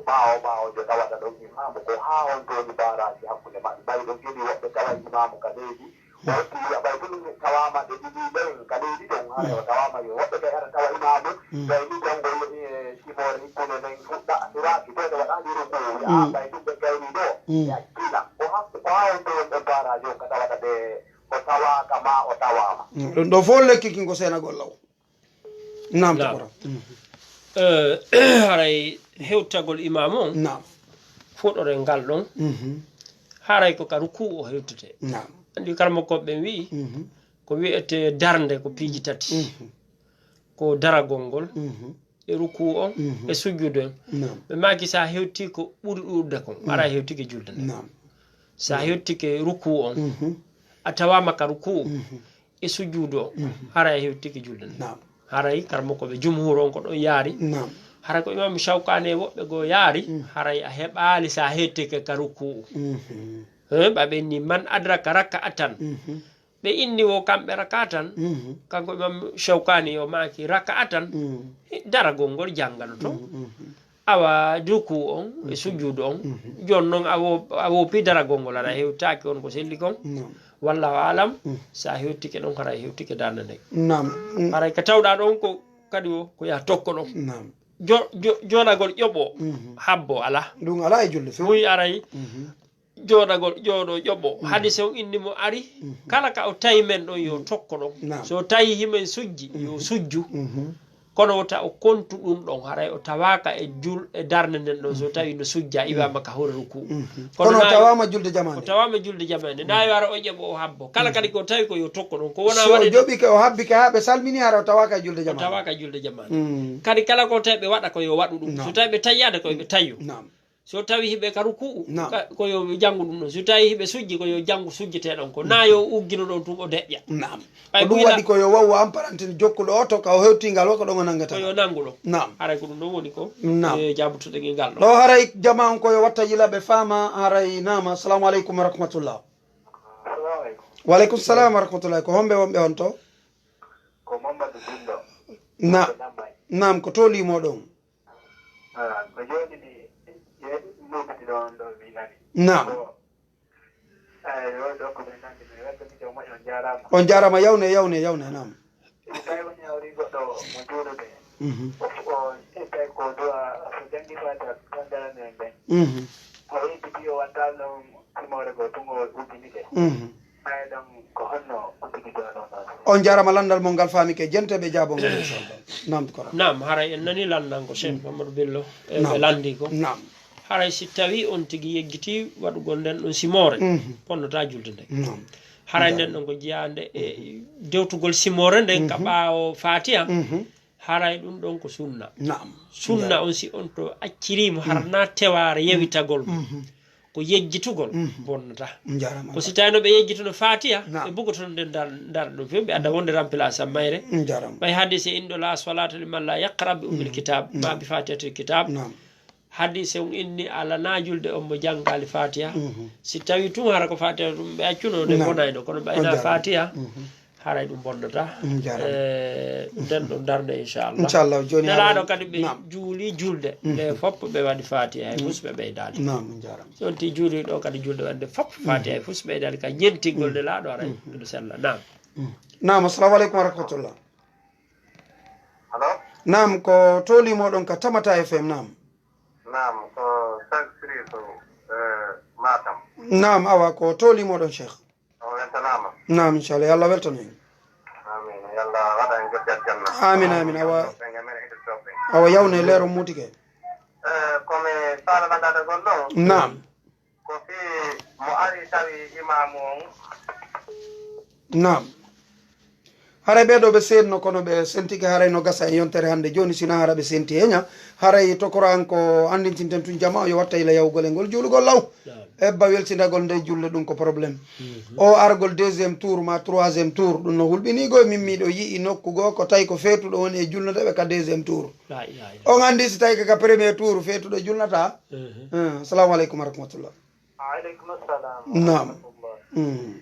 ɓaawo ɓaawojo tawata ɗon imaamu, ko haa honto woni baaraaji hakkunde maɓɓe? Ɓay ɗon kadi woɓɓe tawa imaamu ka leydi, o hokkii wi'a ɓay ɗum tawaama ɓe ɗiɗi ɓen ka leydi ton, haray o tawaama yo woɓɓe kay ara tawa imaamu, ɓay ni janngo yehi e simoore hikkunde nden fuɗɗa suraaki, to ɓe waɗaali rukuu, wi'a ɓay ɗum ɓe gayni ɗo, ɓe accila. Ko haa, ko haa honto woni ɗon baaraaji on ka tawata ɓe o tawaaka maa o tawaama. Ɗum ɗo fof lekki kin ko seenagol law. Naam, tokora. Haray hewtagol imaamu on, naam, fuɗɗorel ngal ɗon, haray ko ka rukuu o hewtete. Naam. Anndi karamokooɓe ɓen wi'i, ko wi'ete darnde ko piiji tati. Ko daragol ngol, e rukuu on, e sujjudu on. Naam. Ɓe maaki sa hewti ko ɓuri ɗuuɗude kon, ara hewtike julde nden. Naam. Sa hewtike rukuu on, a tawaama ka rukuu, e sujjudu on, haray a hewtike julde nden. Naam. Haray karamokooɓe jumhuur on ko ɗon yaari. Naam. Hara ko Imam Shawkani e woɓɓe goo yaari, haray a heɓaali so a hettike ka ruku'u. He, ɓa ɓe inni, "Man adraka raka'atan." Ɓe inni wo kamɓe raka'atan, kanko Imam Shawkani yo maaki raka'atan, daragol ngol janngano to. Awa ruku'u on e sujuudu on, jooni non a wo-, a woppi daragol ngol, hara hewtaaki on ko selli kon. Wallahu alam, so a hewtike ɗon, hara hewtike darnde nden. Haray ka tawɗaa ɗon ko kadi wo, ko yaa tokko ɗon. Jo-, jo-, jooɗagol ƴoɓo, habbo alaa. Ɗum alaa e julde few. Buy aray, jooɗagol, jooɗo ƴoɓo. Hadise on inni mo ari, kala ka o tawi men ɗon yo tokko ɗon. So tawi himen sujji, yo sujju. Kono wota o kontu ɗum ɗon, haray o tawaaka e jul-, e darnde nden ɗon, so tawi no sujja, iwaama ka hoore ruku'u. Kono Kono o na-, tawaama julde jamaande. O tawaama julde jamaande. Na yo ara o ƴeɓo o habbo. Kala kadi ko tawi ko yo tokko ɗon. Ko wona So o waɗe joɓike, o habbike haa ɓe salmini, hara o tawaaka e julde o jamaande. Tawaaka julde jamaande. Kadi kala ko tawi ɓe waɗa ko yo waɗu ɗum. So tawi ɓe tayyaade ko yo ɓe tayyo. Naam. So tawi hiɓe ka ruku'u, Naam. ka-, ko yo janngu ɗum ɗon. So tawi hiɓe sujji, ko yo janngu sujjeteeɗon ko. Na yo uggino ɗon tun o deƴƴa. Naam. Ɓay Ko ɗum buy la- waɗi ko yo wawu amparante jokkuɗo oto ka o hewtingal o ko ɗon o nanngata. Ko yo nanngu ɗon. Naam. Haray ko ɗum ɗon woni ko, Naam. e, jaabutuɗen e ngal ɗon. Ɗo haray jama on ko yo watta yila ɓe faama haray naama. Assalamu aleykum wa rahmatullah. Assalamu aleykum. Wa aleykum salam wa rahmatullah. Ko homɓe wonɓe on to? Ko Mamadou Dindo. Na-, Ko Dambay. Naam, ko to limo ɗon? Ah, ko jooni mi, mi heɓi mofti ɗon ɗo mi nani. Naam. Ko, eh, yo ɗo ko ɓe nandi mi welta mi joom moƴƴo, on jaaraama. On jaaraama, yawne, yawne, yawne, naam. So tawi woni hawri goɗɗo mo juulude, Mhm. o, o, so tawi ko du'a, so janngi Faatiha, tan darani en ɓen. Mhm. O heɓi piyo watta ɗon simoore goo tun o uddini ɗe. Mhm. Ɓay ɗon ko honno ko tigi ɗo ɗon ɗon? On jaaraama lanndal mon ngal faamike, jenteeɓe jaabongol, inchallah. Naam, ko Naam, haray en nani lanndal ko Cheikh Mamadou Bello, e Naam. ɓe lanndi ko. Naam. Haray si tawi on tigi yejjiti waɗugol nden ɗon simoore, Mhm. bonnataa julde nden. Naam. Haray Naam. nden ɗon ko jiyaande e dewtugol simoore nden ka Mhm. ɓaawo Faatiha, Mhm. haray ɗum ɗon ko sunna. Naam. Sunna Naam. on si on to acciriimo, har Mhm. na tewaare yewitagol mo. Mhm. Ko yejjitugol Mhm. bonnataa. Njaaraama. Ko si tawino ɓe yejjituno Faatiha, Naam. ɓe bugotono nden dar-, darɗe ɗum few, ɓe adda wonde remplaçant mayre. Njaaraama. Ɓay hadise inɗo la salata liman la yaqra bi ummil Mhm. kitab, ma Naam. bi fatihatil kitab. Naam. Hadise on inni alana julde on mo janngaali Faatiha. Mhm. Si tawi tun hara ko Faatiha ɗum ɓe accuno, nde Naam. bonayno, kono ɓay na Njaaraama. Faatiha, Mhm. haray ɗum bonnataa. Njaaraama. E, nden ɗon darnde, inchallah. Inchallah, jooni Nelaaɗo haray kadi ɓe Naam. juuli julde, Mhm. nde fof ɓe waɗi Faatiha, hay Mhm. fus ɓe ɓeydaali. Naam, njaaraama. Si on ti juuli ɗo kadi julde waɗde fof Faatiha, hay fus ɓeydaali ka ñentingol Mhm. Nelaaɗo haray Mhm. ɗum sella. Naam. Mhm. Naam, assalamu aleykum wa rahmatullah. Allo? Naam, ko to limo ɗon ka Tamata F M, naam. Naam, ko Cheikh Sirif, eh, Matam. Naam, awa, ko to limo ɗon, Cheikh. On weltanaama. Naam, inchallah, yo Allah weltano en. Amin. Yo Allah waɗa en jokke aljanna. Amin, amin, awa. Ɓen e men e nder toɓɓe. Awa, yawne leero mutike. Eh, ko mi faala lanndade gol ɗon. Naam. Ko fii mo ari tawi imaamu on. Naam. Haray ɓee ɗoo ɓe seedno, kono ɓe sentike, haray no gasa e yontere hannde jooni, sina hara ɓe senti heña. Haray tokora an ko anndintinten tun jamaa o yo watta ila yahugol e ngol juulugol law. Naam. Ebba welsindagol nde julde ɗum ko problème. Mhm. O argol deuxième tour ma troisième tour, ɗum no hulɓinii goo, min miɗo yi'i nokku goo ko tawi ko feetuɗo woni e julnude ɓe ka deuxième tour. La ilaha illallah. On anndi si tawi ko ka premier tour feetuɗo julnata? Mhm. Eh, assalamu aleykum wa rahmatullah. Aleykum salam. Naam. Mm.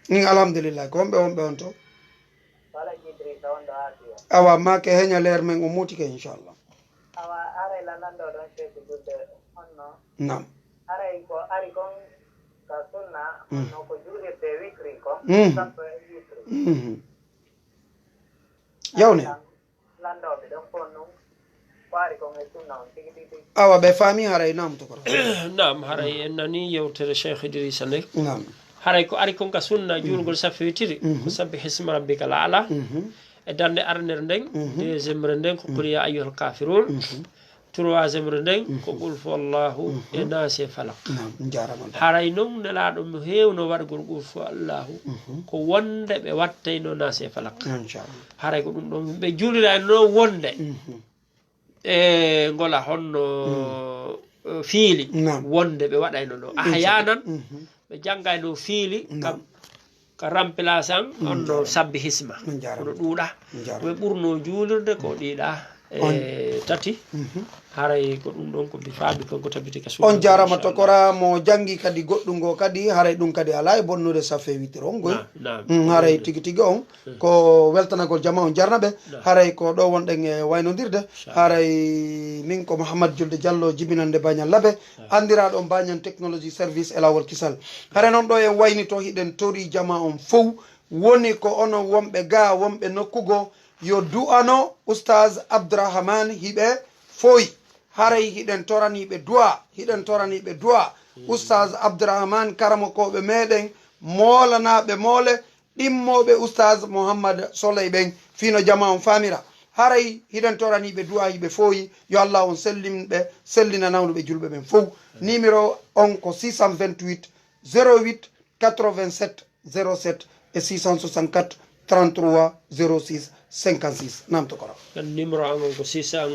Mm, alhamdulillah. Ko wonɓe wonɓe on to? Wala Idrissa on ɗo Asiya. Awa, maake heña leer men o mutike, inchallah. Awa, aray lananɗo ɗon Cheikh julde honno? Naam. Aray ko ari kon ka sunna, Mm. honno ko juulirde witri kon, Mm. sappo e witri. Mhm. Yawne. Lanndooɓe ɗon fof nun, ko ari kon e sunna on tigi tigi tigi. Awa, ɓe faami haray, naam, tokoro. Naam, haray en nani yewtere Cheikh Idrissa nde. Naam. Haray ko ari kon ka sunna, juulgol sappo witiri, Mhm. ko sabbi hisma rabbika l a'la. Mhm. E darnde arnere nden, Mhm. deuxième re nden, ko Mhm. qul ya ayyuhal kafirun. Mhm. Troisième re nden, ko Mhm. qul huwallahu Mhm. e naasi e falak. Naam, njaarama. Haray non Nelaaɗo mo heewno waɗgol qul huwallahu, Mhm. ko wonde ɓe wattayno naasi e falak. Inchallah. Haray ko ɗum ɗon ɓe juulirayno wonde Mhm. e ngola honno, Mm. eh, fiili Naam. wonde ɓe waɗayno ɗo. Inchallah. Ahyanan Mhm. ɓe janngayno fiili Naam. kam ka remplaçant Mm, honno njaaraama. Sabbi hisma. Njaaraama. Kono ɗuuɗa. Njaaraama. Ɓe ɓurno juulirde ko ɗiiɗa. On- e tati. Mhm. Haray ko ɗum ɗon ko mi faami, kanko tabiti ka suudu. On jaarama, inchallah. Tokora mo janngi kadi goɗɗum ngo kadi, haray ɗum kadi alaa e bonnude, ça fait huit heures on goy. Naam, naam. Mm, haray tigi tigi on. Mm. Ko weltanagol jama on jarnaɓe. Naam. Haray ko ɗo wonɗen e waynondirde. Inchallah. Haray min ko Mouhammad Julde Diallo, jibinande Bañal Labe. Naam. Anndiraaɗo on Bañan Technology Service e Laawol Kisal. Haray noon ɗo en waynito, hiɗen tori jama on fow. Woni ko onon wonɓe ga, wonɓe nokku goo, yo du'ano Oustaz Abdourahmane hiɓe foy. Haray hiɗen toraniɓe du'a, hiɗen toraniɓe du'a. Oustaz Abdourahmane, karamokooɓe meɗen, moolanaaɓe moole, ɗimmooɓe Oustaz Mouhammad Soley ɓen, fino jama on famira. Haray hiɗen toraniɓe du'a hiɓe foyi, yo Allah on sellin ɓe, sellina nawnuɓe julɓe ɓen fow. Numéro on ko six cent vingt-huit, zéro huit, quatre-vingt-sept, zéro sept e six cent soixante-quatre, trente-trois, zéro six, cinquante-six. Naam, tokora. Kan numéro an on ko six cent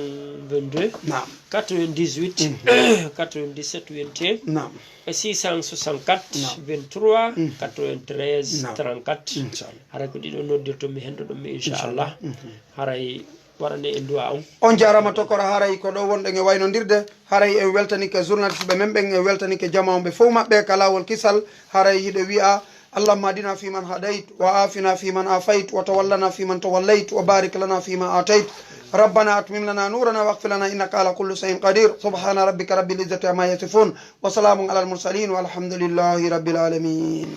vingt-deux, naam, quatre-vingt-dix-huit, mhm, quatre-vingt-dix-sept, vingt et un, naam, e six cent soixante-quatre, naam, vingt-trois, mhm, quatre-vingt-treize, naam, trente-quatre. Inchallah. Haray ko ɗiɗo noddirto mi, henndo ɗum mi, inchallah. Inchallah. Mhm. Haray waɗane en du'a on. On jaarama, tokora, haray ko ɗo wonɗen e waynondirde. Haray en weltanike journaliste ɓe men ɓen, en weltanike jama on ɓe fow maɓɓe ka Laawol Kisal. Haray hiɗe wi'a: اللهم اهدنا فيمن هديت، وعافنا فيمن عافيت، وتولنا فيمن توليت، وبارك لنا فيما أعطيت. ربنا أتمم لنا نورنا واغفر لنا إنك على كل شيء قدير. سبحان ربك رب العزة عما يصفون، وسلام على المرسلين، والحمد لله رب العالمين.